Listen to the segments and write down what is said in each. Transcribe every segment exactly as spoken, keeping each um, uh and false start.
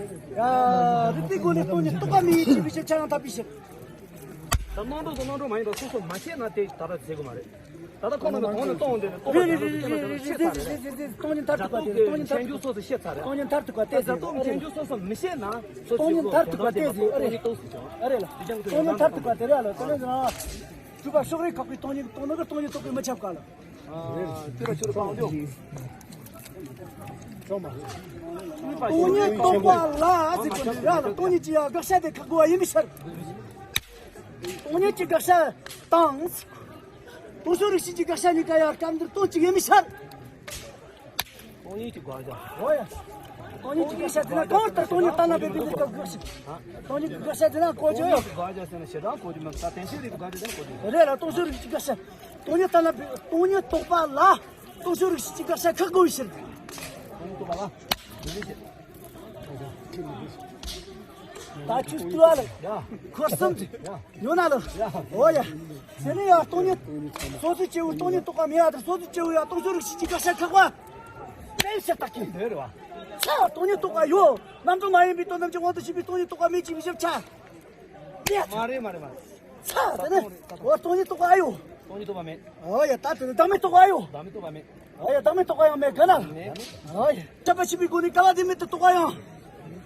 ཡ། རི་ཏི་གོ་ནི་སྟོང་ཉིད་རྟོགས་པ་མེད་ཅེས་པའི་ཕྱིར་ཆ་ཡང་དག་པའི་ཕྱིར། ད་རྣམ་གྲངས་དང་རྣམ་གྲངས་མ་ཡིན་པ་སོ་སོ་མ་ཤེས་ན་དེ་ད་ལྟ་ཟེར་གི་མ་རེད། ད་ལྟ་ཁོ་རང་གི་དོན་ནི་སྟོང་དེ་ནི་རྟོགས་པ་རེད་རེད་རེད་རེད་རེད་རེད། སྟོང་ཉིད་མཐར་ཐུག་པ་དེ། སྟོང་ཉིད་མཐར་ཐུག་པ་དེ། སྟོང་ཉིད་མཐར་ཐུག་པ་དེ་ཟེར། སྟོང་ཉིད་མཐར་ཐུག་པ་དེ་ཟེར། ཨ་རེད། སྟོང་ཉིད་མཐར་ཐུག་པ་དེ་ཟེར། ཨ་རེད། སྟོང་ཉིད་མཐར་ཐུག་པ་དེ་རེད་ལ། སྟོང་ཉིད་ཟེར་ན། སྤྲུལ་པ་ཕྱོགས་རིས་ཁག་པའི་སྟོང་ཉིད་སྟོང་ནི་གི་སྟོང་ཉིད་རྟོགས་པས་མི་ཁྱབ་ག་ལ། ཨ། ཁྱོད་ར་ཁྱོད་ར་སྤང་འདུག་སྟོང་ཉིད་རྟོགས་པ་ལ་ཟེར་གོ་འདི་ར་ལ། སྟོང་ཉིད་ཀྱི་ཡང་དགག་བྱ་དེ་ཁག་པོ་བ་ཡིན་མི་ཤར། སྟོང་ཉིད་ཀྱི་དགག་བྱ་དང་། སྟོང་ཕྱོགས་རིགས་ཤེས་ཀྱི་དགག་བྱ་གཉིས་ཀ་ཡང་སྐབས་འདིར་དོན་གཅིག་ཡིན་མི་ཤར། སྟོང་ཉིད་ཀྱི་དགག་བྱ། འོ་ཡ། སྟོང་ཉིད་ཀྱི་དགག་བྱ་དེ་ན་གང་ལྟར་སྟོང་ཉིད་ལྟར་ན་འབད་པའི་འདིར་སྐབས་དགག་བྱ། སྟོང་ཉིད་ཀྱི་དགག་བྱ་དེ་ན་གོ་རྒྱུ་ཡོད། སྟོང་ཉིད་ཀྱི་དགག་བྱ་ཟེར་ན་ཞེ་དྲག་གོ་རྒྱུ་མེད། ད་དོན་ཤེས་རིག་གི་དགག་བྱ་ཟེར་ན་གོ་རྒྱུ་ཡོད། རེད་ལ། སྟོང་ཕྱོགས་རིགས་ཀྱི་དགག་བྱ། སྟོང་ཉིད་ལྟར་ན་འབད། སྟོང་ཉིད་རྟོགས་པ་ལ། སྟོང་ཕྱོགས་རིགས་ཤེས་ཀྱི་དགག་བྱ་ཁག་པོ་བའི་ཕྱིར། སྟོང་ཉིད་རྟོགས་པ་ལ། འདི་ནི་ཞེ། ད་ཅི་ལྟོས་ལ། ཡ། འཁོར་གསུམ་དུ། ཡ། ཡོད་ན་ལ། ཡ། འོ་ཡ། དེ་ནས་ཡང་སྟོང་ཉིད། སོ་སོའི་སྐྱེ་བོ་སྟོང་ཉིད་རྟོགས་པ་མེད་པ་དང་། སོ་སོའི་སྐྱེ་བོ་ཡང་སྟོང་ཕྱོགས་རིགས་ཤེས་ཀྱི་དགག་བྱ་ཁག་པ། དེའི་ཕྱིར་བརྟག་གི། འདོད་རེད་བ། ཆ་སྟོང་ཉིད་རྟོགས་པ་ཡོད། རྣམ་གྲངས་མ་ཡིན་པའི་དོན་རྣམས་ཀྱི་དབང་དུ་བྱས་པའི་སྟོང་ཉིད་རྟོགས་པ་མེད་ཅེས་པའི་ཞིབ་ཆ། མེད། མ་རེད་མ་རེད་མ་རེད། ཆ་དེ་ནས། འོ་སྟོང་ཉིད་རྟོགས་པ་ཡོད། སྟོང་ཉིད་རྟོགས་པ་མེད། འོ་ཡ། ད་དེ་ནས་བདག་མེད་རྟོགས་པ་ཡོད། བདག་མེད་རྟོགས་པ་མེད། ཨ་ཡ། བདག་མེད་རྟོགས་པ་ཡང་མེད་ག་ལ། མེད། ཨ་ཡ། སྐྱབས་པ་ཆེན་པོའི་སྒོ་ནས་སྐལ་བ་དེ་མེད་དུ་རྟོགས་པ་ཡང་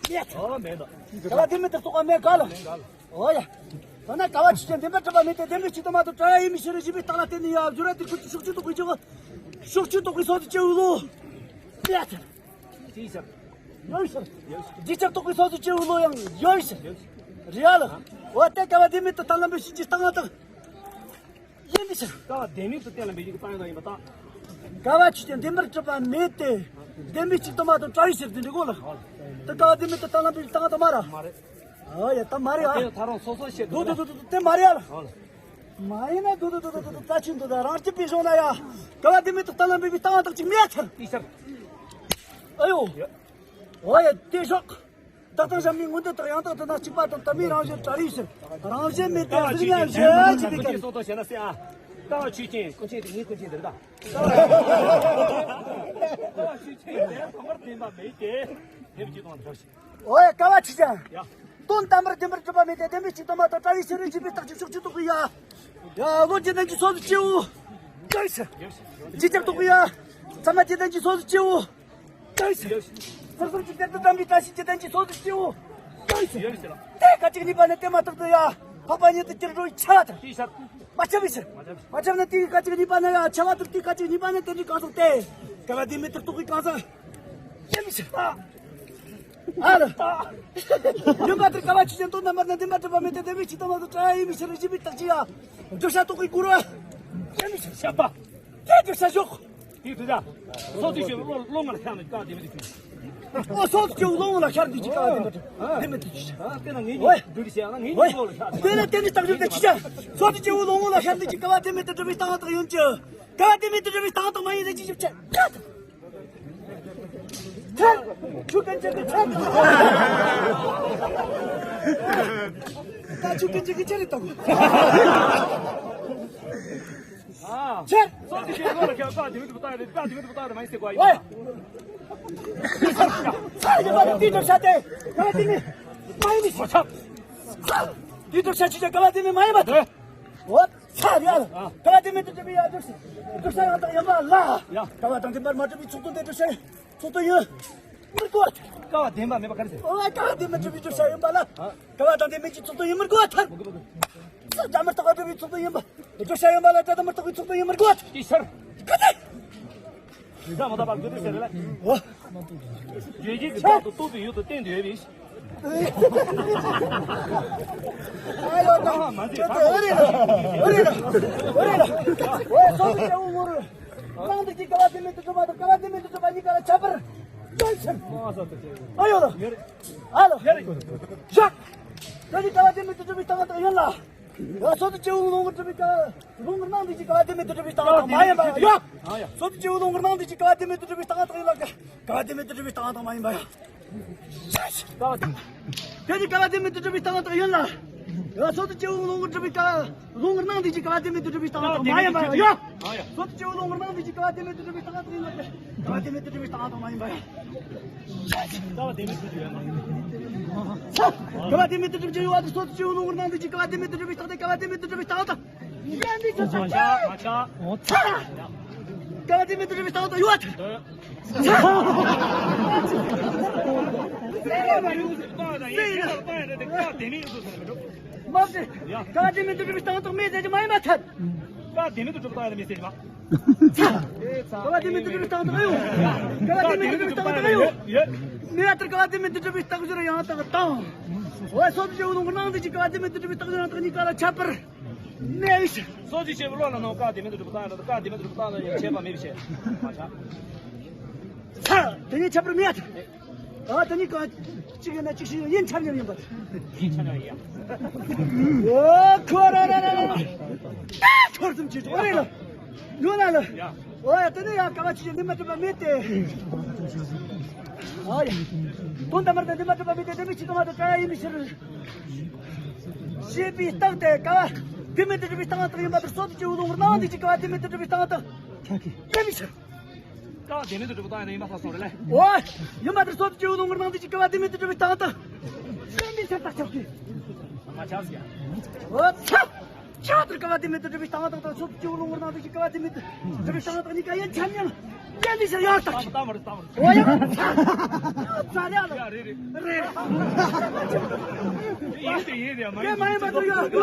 མེད། ཨ་མེད་དོ། སྐལ་བ་དེ་མེད་དུ་རྟོགས་པ་མེད་ག་ལ། མེད་ག་ལ། ཨ་ཡ། ད་ན་སྐལ་བ་ཆོས་ཅན། བདེན་པར་གྲུབ་པ་མེད་དེ། བདེན་པའི་གཅིག་ཏུ་མ་དང་བྲལ་བ་ཡིན་མི་ཤེས་རུང་ཞེས་པའི་རྟགས་ལ་བརྟེན་ནས་ཡང་སྦྱོར་བ་དེ་ཁུལ་དུ་ཕྱོགས་ཆོས་རྟོགས་པའི་རྒྱུ། ཕྱོགས་ཆོས་རྟོགས་པའི་སོ་སོ་སྐྱེ་བོའི་བློ་མེད། ཅིའི་ཕྱིར། ཡོད་ཕྱིར། རྗེས་ཁྱབ་རྟོགས་པའི་སོ་སོ་སྐྱེ་བོའི་བློ་ཡང་ཡོད་ཕྱིར། རེད་ལ། འོ་དེ་སྐལ་བ་དེ་མེད་དུ་ལྟར་ལམ་པའི་ཕྱིན་ཅི་ལྟ་ང་དང་། ཡིན་མི་ཤེས། སྐལ་བ་བདེན་མེད་དུ་གཏན་ལ་འབེབས་ཀྱི་རྟགས་ཡང་དག་ཡིན་པ་རྟགས། སྐལ་བ་ཆོས་ཅན། བདེན་པར་གྲུབ་པ་མེད་དེ། བདེན་པའི་གཅིག་ཏུ་མ་དང་བྲལ་བའི་ཕྱིར་དེ་འདྲ་གོ་ལ། དེ་སྐལ་བ་བདེན་མེད་དུ་གཏན་ལ་འབེབས་ཀྱི་རྟགས་ཡང་དག་མ་རེད། མ་རེད། ཨ་ཡ། ད་མ་རེད་ཨ། དེ་ཐ་རང་སོ་སོ་ཤེས་འདུག་དེ་ད། དེ་དེ་དེ་དེ་མ་རེད་ཨ་ལ། ཨ་ལ། མ་ཡིན་ན་དེ་དེ་དེ་དེ་དེ་ད་ཆི་འདུག་ད་རང་སྐྱིད་པའི་གཞུང་ན་ཡ། སྐལ་བ་བདེན་མེད་དུ་གཏན་ལ་འབེབས་པའི་རྟགས་ཡང་དག་ཅིག་མེད་ཚར། དེ་ཤར། ཨ་ཡོ། ཡ། འོ་ཡ། དེ་ཤོག་བདག་དང་གཞན་མའི་མངོན་འདོད་དག་ཡང་དག་ཏུ་ན་གཅིག་པ་དང་དུ་མའི་རང་བཞིན་བྲལ་བའི་ཕྱིར། རང་བཞིན་མེད་དེ་གཟུགས་བརྙན་བཞིན་ཅེས་པའི་ཀུན་མཁྱེན་ཁས། གསུངས་དང་ཞེ་ན་སེ་ཨ། ལྟ་བ་ཆོས་ཅན། ཀུན་མཁྱེན་དེ་ངའི་ཀུན་མཁྱེན་དེ་རེད་ད། ལྟ་བ་ཆོས་ཅན། དེ་ཐོག་མར་བདེན་པ་མེད་དེ། དེ་བཅུ་དང་བདག་ཤེས། འོ་ཡ། སྐལ་བ་ཆོས་ཅན། ཡ། དོན་དམ་པར་བདེན་པར་གྲུབ་པ་མེད་དེ། བདེན་པའི་གཅིག་ཏུ་མ་དང་བྲལ་བའི་ཕྱིར་ཞེས་པའི་རྟགས་ཀྱིས་ཕྱོགས་ཆོས་རྟོགས་པའི་ཡ། ཡ། བློ་ཇི་ལྡན་གྱི་སོ་སོ་སྐྱེ་བོ། ཡོད་ཕྱིར། རྗེས་ཁྱབ་རྟོགས་པའི་ཡ། ཚད་མ་ཇི་ལྡན་གྱི་སོ་སོ་སྐྱེ་བོ། ཡོད་ཕྱིར། ཕུན་སུམ་ཚོགས་པའི་དོན་དམ་པའི་བཀྲ་ཤིས་ཇི་ལྡན་གྱི་སོ་སོ་སྐྱེ་བོ། ཡོད་ཕྱིར། དེ་སྐད་ཅིག་གཉིས་པ་ནི་དེ་མ་ཐག་ཏུ་ཡ། འཕགས་པ་ཉིད་དུ་གྱུར་འགྲོ་བའི་ཁྱབ་པ་དང་། དེའི་ཕྱིར། མ་ཁྱབ་པའི་ཕྱིར། མ་ཁྱབ་པའི་ཕྱིར། ན་དེའི་སྐད་ཅིག་གཉིས་པ་ནི་ཡ། ཁྱབ་པ་དང་དེའི་སྐད་ཅིག་གཉིས་པ་ནི་དེ་འདྲའི་གང་ཟག་སྟེ། སྐལ་བ་དེ་མེད་དུ་རྟོགས་པའི་གང་ཟག་ཡིན་མི་ཕྱིར། ཨ་ལ། ཡིན་པ་དེར་སྐལ་བ་ཆོས་ཅན། དོན་དམ་པར་ནི་བདེན་པར་གྲུབ་པ་མེད་དེ། བདེན་པའི་གཅིག་ཏུ་མ་དང་བྲལ་བ་ཡིན་མི་ཕྱིར་ཞེས་པའི་རྟགས་ཀྱིས་ཡ། བསྒྲུབ་བྱ་རྟོགས་པའི་སྒོ་རུ། ཡིན་མི་ཕྱིར། བཤད་པ། དེ་བསྒྲུབ་བྱ་ཞོག་དེ་དུས་ད། སོ་སོའི་སྐྱེ་བོ་བློ་ལ་ཤར་ནས་སྐལ་བ་དེ་མེད་དུ་གྱུར། ཨོ་སོ་སོའི་སྐྱེ་བོ་བློ་ལ་ཤར་འདུག་ཅིག་སྐལ་བ་དེ་མེད་དུ། དེ་མེད་དུ་གྱུར། ཨ་དེ་ན་ངེད་གཉིས་འདུལ་བྱས་ན་ངེད་གཉིས་བློ་ལ་ཤར། དེ་ནས་དེ་ནས་རྟགས་སྦྱོར་དེ་ཅི་བྱ། སོ་སོའི་སྐྱེ་བོ་བློ་ལ་ཤར་འདུག་ཅིག་སྐལ་བ་དེ་མེད་དུ་གྲུབ་པའི་རྟགས་ཡང་དག་ཡིན་གྱི། སྐལ་བ་དེ་མེད་དུ་གྲུབ་པའི་རྟགས་ཡང་དག་མ་ཡིན་ཟེར་གྱི་ཞིབ་ཆ། ཁྱོད་ཀུན་གྱི་ཁྱོད། ད་ཁྱོད་ཀུན་གྱི་ཁྱོད་རེད་དམ། ཨ། ཁྱོད། སོ་སོའི་སྐྱེ་བོ་ལ་ཁྱབ་པ་དེ་མེད་དུ་བཏང་རེད། པ་དེ་མེད་དུ་བཏང་རེད་མ་ཡིན་ཟེར་གོ་ཡིན། ཨོའི། ཚར་ཡོད་པ་དེ་དེའི་བསྒྲུབ་བྱ་དེ་སྐལ་བ་དེ་མེད་མ་ཡིན་མི་ཤེས། དེའི་བསྒྲུབ་བྱ་ཆོས་ཅན། སྐལ་བ་དེ་མེད་མ་ཡིན་པ་དེ། འོ། ཚར་ཡ། ཨ། སྐལ་བ་དེ་མེད་དུ་གྲུབ་པའི་ཡ་བསྒྲུབ་བྱ། བསྒྲུབ་བྱ་ཡང་དག་ཡིན་པ་ལ། ཡ། སྐལ་བ་དང་ལྡན་པར་མ་གྲུབ་པའི་ཚོགས་དོན་དེ་བསྒྲུབ་བྱ་ཚོགས་དོན་ཡིན་མི་དགོས། སྐལ་བ་ལྡན་པ་མེད་པ་ག་རེ་ཟེར། འོ་སྐལ་བ་ལྡན་པར་གྲུབ་པའི་བསྒྲུབ་བྱ་ཡིན་པ་ལ། ཨ། སྐལ་བ་དང་ལྡན་མིན་གྱི་ཚོགས་དོན་ཡིན་མི་དགོས་ཐལ། སྒྲ་མི་རྟག་པ་གྲུབ་པའི་ཚོགས་དོན་ཡིན་པ། བསྒྲུབ་བྱ་ཡིན་པ་ལ་སྒྲ་དང་མི་རྟག་པའི་ཚོགས་དོན་ཡིན་མི་དགོས་ཐལ། དེའི་ཕྱིར། ག་དེ། རིགས་མ་དག་པ་དགོས་ཏེ་ཟེར་ལ། འོ། ཡོད་ཀྱི་རྟག་ཏུ་རྟོགས་པའི་ཡུལ་དུ་བསྟན་དུ་ཡོད་པའི། ཨ་ཡོ་ད། ཨ་མ་འདི་ད་ཨ་རེ་ལ། ཨ་རེ་ལ། ཨ་རེ་ལ། འོ་སོ་སོ་སྐྱེ་བོ་ངོ་རུ། སྣང་དུ་གྱི་སྐལ་བ་དེ་མེད་དུ་གྲུབ་པ་དང་སྐལ་བ་དེ་མེད་དུ་གྲུབ་པ་གཉིས་ཀ་ལ་ཁྱད་པར་ཅི་ཕྱིར། ཨ་ཡོ་ལ། ཨ་ལ། ཞག་དེ་ནི་སྐལ་བ་དེ་མེད་དུ་གྲུབ་པའི་རྟགས་ཡང་དག་ཡིན་ལ། ཡ་སོ་སོ་སྐྱེ་བོ་ལོང་གི་གྲུབ་པའི་སྐལ། ལོང་གི་སྣང་དུ་གྱི་སྐལ་བ་དེ་མེད་དུ་གྲུབ་པའི་རྟགས་ཡང་དག་མ་ཡིན་པ་ཡ། ཨ་ཡ། སོ་སོ་སྐྱེ་བོ་ལོང་གི་སྣང་དུ་གྱི་སྐལ་བ་དེ་མེད་དུ་གྲུབ་པའི་རྟགས་ཡང་དག་ཡིན་ལ། སྐལ་བ་དེ་མེད་དུ་གྲུབ་པའི་རྟགས་ཡང་དག་མ་ཡིན་པ་ཡ། སྐལ་བ་དེ། དེ་ནི་སྐལ་བ་དེ་མེད་དུ་གྲུབ་པའི་རྟགས་ཡང་དག་ཡིན་ལ། ཡ། སོ་ཏུ་སྐྱེ་བོ་ལོང་བུར་སྒྲུབ་པའི་ཀ། ལོང་བུར་སྣང་དེ་ཀྱི་ཀ་བ་དེ་མེད་དུ་སྒྲུབ་པའི་སྟངས་དང་མ་ཡིན་པ་ཡ། ཡ། སོ་ཏུ་སྐྱེ་བོ་ལོང་བུར་སྣང་དེ་ཀྱི་ཀ་བ་དེ་མེད་དུ་སྒྲུབ་པའི་སྟངས་དང་ཡིན་པ་ཡ། ཀ་བ་དེ་མེད་དུ་སྒྲུབ་པའི་སྟངས་དང་མ་ཡིན་པ་ཡ། ཀ་བ་དེ་མེད་དུ་སྒྲུབ་ཡ་མ་ཡིན། ཀ་བ་དེ་མེད་དུ་སྒྲུབ་ཀྱི་ཡོད་པ་དེ། སོ་ཏུ་སྐྱེ་བོ་ལོང་བུར་སྣང་དེ་ཀྱི་ཀ་བ་དེ་མེད་དུ་སྒྲུབ་པའི་སྟངས་དེ། ཀ་བ་དེ་མེད་དུ་སྒྲུབ་པའི་སྟངས་དང་། ཡ། འདི་ཆ་ཆ། ཆ། ཆ། ཆ། ཀ་བ་དེ་མེད་དུ་སྒྲུབ་པའི་སྟངས་དང་ཡོད་པ་དེ། མ་བྱེད། ཀ་བ་དེ་མེད་དུ་སྒྲུབ་པའི་སྟངས་དང་མེད་ཟེར་གྱི་མ་ཡིན་པ་ཐལ། ཀ་བ་དེ་མེད་དུ་སྒྲུབ་སྟངས་ཡང་མེད་ཟེར་གྱི་མ། ཀ་བ་དེ་མེད་དུ་སྒྲུབ་པའི་སྟངས་དང་ཡོད། ཀ་བ་དེ་མེད་དུ་སྒྲུབ་པའི་སྟངས་དང་ཡོད། མེད་ལྟར་ཀ་བ་དེ་མེད་དུ་སྒྲུབ་པའི་རྟགས་སྦྱོར་ཡང་དག་དང་། འོ། སོ་ཏུ་སྐྱེ་བོ་ལོང་བུར་སྣང་དེ་ཀྱི་ཀ་བ་དེ་མེད་དུ་སྒྲུབ་པའི་རྟགས་སྦྱོར་ཡང་དག་གཉིས་ཀ་ལ་ཁྱད་པར་མེད་ཟེར། སོ་ཏུ་སྐྱེ་བོ་ལོང་ལ་སྣང་ཀ་བ་དེ་མེད་དུ་སྒྲུབ་པའི་སྟངས་ཡང་དག་ཀ་བ་དེ་མེད་དུ་སྒྲུབ་པའི་རྟགས་སྦྱོར་ཡང་ཁྱད་པར་མེད་ཟེར། མ་ཆགས། ས། དེ་གཉིས་ཁྱད་པར་མེད། ཨ། དེ་གཉིས་ཀ་གཅིག་ཡིན་ན་གཅིག་ཤེས་ཡིན་ཆ་མཉམ་ཡིན་པ། ཡིན་ཆ་མཉམ་ཡིན་ཡ། ཨོ། ཁོ་ར་ར་ར་ར། ཁོར་ཙམ་གྱིས་འགྲོ་རེད་ལ། ཡོད་ན་ལ། ཡ། ཨོ་ཡ། དེ་ནི་ཡ་ཀ་བ་ཆུ་ཆེན་འདི་མ་གྲུབ་པ་མེད་དེ། ཨོ་ཡ། དོན་དམ་པར་དེ་འདི་མ་གྲུབ་པ་མེད་དེ། དེ་མི་ཕྱི་དུ་མ་གྲུབ་ཀ་ཡིན་མི་ཕྱིར། ཞེས་པའི་རྟགས་དེ་ཀ་བ་དེ་མེད་དུ་གྲུབ་པའི་སྟངས་དག་ཡིན་པ་དེར། སོ་ཏུ་སྐྱེ་བོ་ལོང་བུར་སྣང་དེ་ཀྱི་ཀ་བ་དེ་མེད་དུ་གྲུབ་པའི་སྟངས་དག་ཡིན་མི་ཕྱིར། ཀ་བ་དེ་མེད་དུ་གྲུབ་པའི་རྟགས་ཡིན་པ་ཐལ་སོང་རེད་ལེ། འོ། ཡིན་པ་དེར་སོ་ཏུ་སྐྱེ་བོ་ལོང་བུར་སྣང་དེ་ཀྱི་ཀ་བ་དེ་མེད་དུ་གྲུབ་པའི་རྟགས་དང་། ཡིན་མི་ཕྱིར་རྟགས་ཆགས་ཀྱི། མ་ཆགས་ཀྱི། འོ། ཆགས། ཆགས་དེར་ཀ་བ་དེ་མེད་དུ་གྲུབ་པའི་རྟགས་དང་དང་། སོ་ཏུ་སྐྱེ་བོ་ལོང་བུར་སྣང་དེ་ཀྱི་ཀ་བ་དེ་མེད་དུ་གྲུབ་པའི་རྟགས་དང་གཉིས་ཀ་ཡིན་ཆ་མཉམ། ཡིན་མི་ཕྱིར་ཡང་རྟགས་ཀྱི། ཏམ་རེད། ཏམ་རེད། འོ་ཡ། ཚ་ལ་ལ། ཡ། རེད་རེད། རེད། ཡིན་དེ་ཡིན་དེ་མ་ཡིན། དེ་མ་ཡིན་པ་དུ་ཡ། དུ་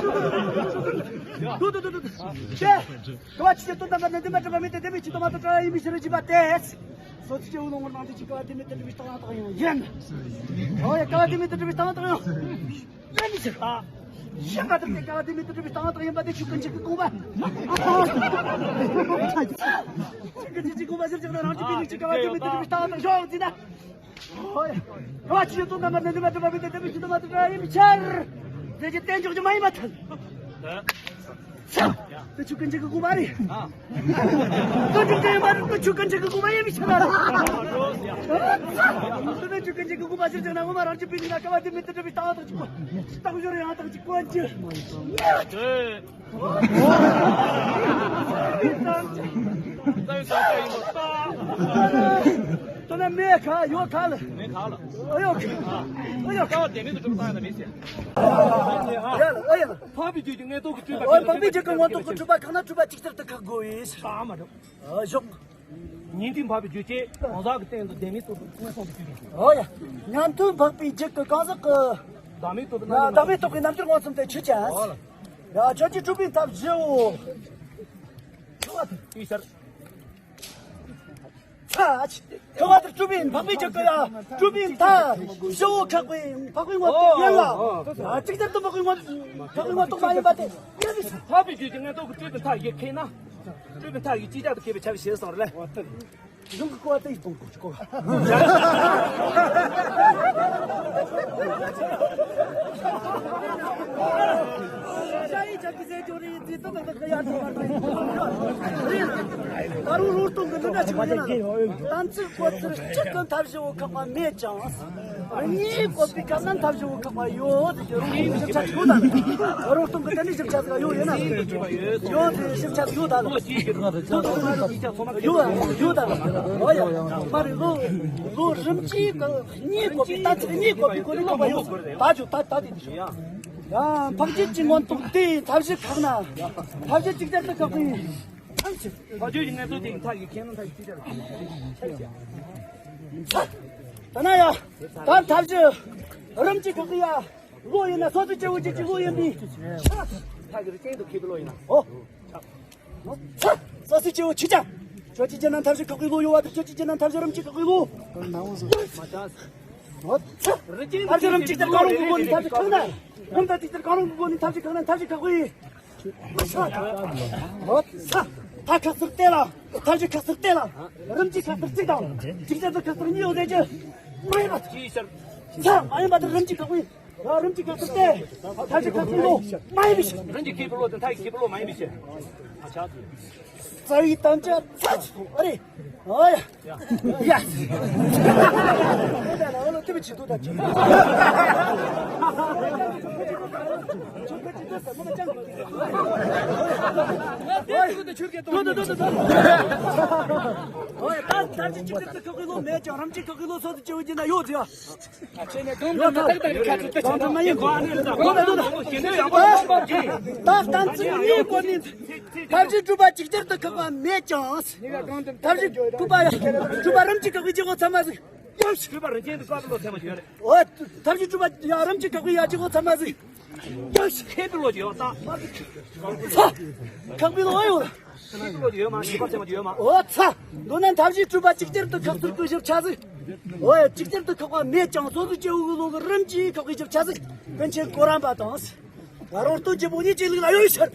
དུ་དུ་དུ་དུ། དེ། ཀ་བ་ཆུ་ཆེན་དོན་དམ་པར་ནི་འདི་མ་གྲུབ་པ་མེད་དེ། དེ་མི་ཕྱི་དུ་མ་གྲུབ་པ་ཡིན་མི་ཕྱིར་ཞེས་པ་སྟེ། སོ་ཏུ་སྐྱེ་བོ་ལོང་བུར་སྣང་དེ་ཀྱི་ཀ་བ་དེ་མེད་དུ་གྲུབ་པའི་རྟགས་དང་ཡང་ཡིན། འོ་ཡ། ཀ་བ་དེ་མེད་དུ་གྲུབ་པའི་རྟགས་དང་ཡང་ཡིན་མི་ཕྱིར། ཡིན་པ་དེར་ཀ་བ་དེ་མེད་དུ་གྲུབ་པའི་རྟགས་དང་ཡིན་པ་དེ་ཆོས་ཀུན་མཁྱེན་གྱི་དགོངས་པ། ཆོས་ཀུན་མཁྱེན་གྱི་དགོངས་པ་ཟེར་ཀྱང་ན། རང་རྒྱུད་པའི་ལུགས་ཀྱི་ཀ་བ་དེ་མེད་དུ་གྲུབ་པའི་རྟགས་དང་ཡང་ཡིན་ན། ཧོ་ཡ། ཀ་བ་ཆུ་ཆེན་དོན་དམ་པར་ནི་འདི་མ་གྲུབ་པ་མེད་དེ། དེ་མི་ཕྱི་དུ་མ་གྲུབ་པ་ཡིན་མི་ཕྱིར། དེ་ཀྱི་རྟེན་འཇོག་རྒྱུ་མ་ཡིན་པ་ཐལ། དེ་ཆོས་ཀུན་མཁྱེན་གྱི་དགོངས་པ་རེད། ཀུན་འཇོག་རྒྱུ་ཡིན་པ་རེད། དེ་ཆོས་ཀུན་མཁྱེན་གྱི་དགོངས་པ་ཡིན་མི་ཕྱིར་ར། དེ་ནི་ཆོས་ཀུན་མཁྱེན་གྱི་དགོངས་པ་ཟེར་ཀྱང་ན། ངོ་མ་རང་རྒྱུད་པའི་ལུགས་ལ་ཀ་བ་དེ་མེད་དུ་གྲུབ་པའི་རྟགས་དང་གཅིག་པ། རྟགས་སྦྱོར་ཡང་དག་གཅིག་པ་གྱི། དོན་མེད་ཁ་ཡོད་ཁ་ལ། མེད་ཁ་ལ། ཨ་ཡོད་ཁ། ཨ་ཡོད་ཁ། ཀ་བ་དེ་མེད་དུ་གྲུབ་པའི་རྟགས་ཡང་མེད་ཟེར། ཡ་ལ། ཨ་ཡ་ལ། འཕགས་པའི་རྒྱུད་ཀྱི་མངོན་རྟོགས་ཀྱི་སྤྲོས་པ། འོ། འཕགས་པའི་རྒྱུད་ཀྱི་མངོན་རྟོགས་ཀྱི་སྤྲོས་པ་གང་ན་སྤྲོས་པ་ཅིག་ཅར་དུ་ཁེགས་དགོས་པས། ད་མ་འགྲོ། ཨ། ཞོག་ཉན་ཐོས་འཕགས་པའི་རྒྱུད་ཀྱི་གང་ཟག་གི་སྟེང་དུ་བདེན་མེད་རྟོགས་པའི་མངོན་སུམ་དུ་གྱུར་པའི། འོ་ཡ། ཉན་ཐོས་འཕགས་པའི་རྒྱུད་ཀྱི་གང་ཟག་གི་བདག་མེད་རྟོགས་པའི་རྣམ་འགྱུར། བདག་མེད་རྟོགས་པའི་རྣམ་འགྱུར་མངོན་སུམ་དུ་ཆུད་ཅིང་། འོ་ལ། ཡ། ཁྱོད་ཀྱིས་སྤྲོས་པའི་མཐའ་བཞི་བོ། ཁྱོད་ཀྱིས་ཤར། ཚ། ཁྱོད་ཀྱིས་སྤྲོས་པའི། འཕགས་པའི་རྒྱུད་ཀྱི་ཡ། སྤྲོས་པའི་མཐའ་བཞི་བོ་ཁེགས་པའི་འཕགས་པའི་མངོན་རྟོགས་ཡིན་ལ། ཡ། ཅིག་ཅར་དུ་འཕགས་པའི་མངོན། འཕགས་པའི་མངོན་རྟོགས་མ་ཡིན་པ་དེ་ཡིན་མི་སྲིད། འཕགས་པའི་རྒྱུད་ཀྱི་མངོན་རྟོགས་ཀྱི་སྤྲོས་པའི་མཐའ་བཞི་ཁེགས་ན། སྤྲོས་པའི་མཐའ་བཞི་ཅིག་ཅར་དུ་ཁེགས་པའི་ཆ་བཞག་ཟེར་སོང་རེད། གཞུང་གི་གོ་བ་དེ་ཡིས་གཏོང་དགོས་ཀྱི་གོ་བ། ད་རུང་རོང་སྟོང་གི་འདི་འདྲ་ཞིག་ཡིན་ན། དམ་ཚིག་གོ་ཚུལ་གཅིག་གི་མཐའ་བཞི་བོ་ཁེགས་པ་མེད་ཀྱང་། གཉིས་བཀོད་པའི་སྐབས་ན་མཐའ་བཞི་བོ་ཁེགས་པ་ཡོད་ཟེར་གྱི། རོང་སྟོང་གི་ཞིབ་ཆ་ཞིག་ཡོད་ད། རོང་སྟོང་གི་དེ་ནི་ཞིབ་ཆ་ཟིག་ཡོད་ཡིན་ན། ཡོད་དེ་ཞིབ་ཆ་ཟིག་ཡོད་ད་ལ། ཡོད་ཡོད་ད་ལ། འོ་ཡ། མ་རེད། ལོ་ལོ་རིམ་གྱིས་གཉིས་བཀོད་པའི་གཉིས་བཀོད་པའི་སྐོར་ལ་ཡོད། ད་ཅུ་ད་ད་དེ་འདི་ཞུ་ཡ། ཡང་འཕགས་རྒྱུད་ཀྱི་མངོན་རྟོགས་དེའི་མཐའ་བཞི་ཁེགས་ན། མཐའ་བཞི་གཅིག་ཅར་དུ་ཁེགས་པའི། འཕགས་རྒྱུད་ཀྱི་མངོན་རྟོགས་དེའི་མཐའ་བཞི་ཁེགས་ན་མཐའ་བཞི་གཅིག་ཅར་དུ་ཁེགས་པའི། ད་ན་ཡ། ད་མཐའ་བཞི་རིམ་གྱིས་ཁེགས་པའི་ཡ། བློ་ཡིན་ན་སོ་སོའི་སྐྱེ་བོ་རྒྱུད་ཀྱི་བློ་ཡིན་པས། མཐའ་གི་རིགས་ཅན་དུ་ཁེགས་པའི་བློ་ཡིན་ན། ཨོ། སོ་སོའི་སྐྱེ་བོ་ཆོས་ཅན། ཆོས་ཅན་གྱི་རྣམ་ཐར་བཞི་ཁེགས་པའི་བློ་ཡོད་པ་དེ། ཆོས་ཅན་གྱི་རྣམ་ཐར་བཞི་རིམ་གྱིས་ཁེགས་པའི་བློ། ཨོ། མཐའ་བཞི་རིམ་གཅིག་ལྟར་གང་རུང་གི་སྒོ་ནས་མཐའ་བཞི་ཁེགས་ན། རིམ་དང་གཅིག་ལྟར་གང་རུང་གི་སྒོ་ནས་མཐའ་བཞི་ཁེགས་ན་མཐའ་བཞི་ཁེགས་པའི། ཨོ། མཐའ་ཁེགས་ཚུལ་དེ་ལ། མཐའ་བཞི་ཁེགས་ཚུལ་དེ་ལ། རིམ་གྱིས་ཁེགས་ཚུལ་གཅིག་དང་། གཅིག་ཅར་དུ་ཁེགས་ཚུལ་གཉིས་ཡོད་ཟེར་གྱི། མ་ཡིན་པ། མཐའ་མ་ཡིན་པ་དེ་རིམ་གྱིས་ཁེགས་པའི། རིམ་གྱིས་ཁེགས་ཚུལ་ཏེ། མཐའ་བཞི་ཁེགས་པའི་བློ་མ་ཡིན་པའི་ཕྱིར། རིམ་གྱིས་ཁེགས་པའི་བློ་དེ་མཐའ་ཡིས་ཁེགས་པའི་བློ་མ་ཡིན་པའི་ཕྱིར། རྩ་བའི་དམ་བཅའ་ཚ་ཚ་རེད། ཨོ་ཡ། ཡ། ཨོ་ལོ་དེ་བས་ཆེ་དུ་ད་ཆེ། ཨོ་ཡ། ད་ད་ཅི་ཅིག་ཏུ་ཁག་གི་ལོ་མེད་ཀྱང་རམ་ཅིག་ཁག་གི་ལོ་སོ་སུ་ཅི་བུ་ཅི་ན་ཡོད་ཟེར། ཡོད་ད། ད་ད་ད་ད་ད་ད་ད། ད་ད་ད་ད་ད། ཐབས་ཇུས་སྒྲུབ་པ་ཅིག་ཅར་དུ་ཁག་པ་མེད་ཀྱང་། ཐབས་ཇུས་སྒྲུབ་པ་སྒྲུབ་པ་རིམ་གྱིས་ཁག་པའི་བྱེད་སྒོ་ཚང་མ་ཟིག་ཡོད་ཤི། སྒྲུབ་པ་རིམ་གྱིས་ཁག་པའི་ཡ་རིམ་གྱིས་ཁག་པའི་ཡ་བྱེད་སྒོ་ཚང་མ་ཟིག་ཡོད་ཤི། ཁེ་པི་ལོ་ཡོད་ད། ཚ། ཁག་པའི་ལོ་ཡོད། ཁེ་པི་ལོ་ཡོད་མ། ཁེ་པར་ཚང་མ་ཡོད་མ། འོ་ཚ། མདོར་ན་ཐབས་ཇུས་སྒྲུབ་པ་ཅིག་ཅར་དུ་ཁག་ཚུར་བཀོད་ཞབས་ཆ་ཟིག་འོ་ཡ་ཅིག་ཅར་དུ་ཁག་པ་མེད་ཀྱང་སོ་སོ་སྐྱེ་བོ་གི་ལུང་གི་རིམ་གྱིས་ཁག་པའི་ཞབས་ཆ་ཟིག་ཀུན་མཁྱེན་གོ་རམས་པ་དང་། ང་རང་སྟོན་གྱི་བོ་ཉིད་ཀྱི་ལུགས་ལ་ཡོད་ཤར།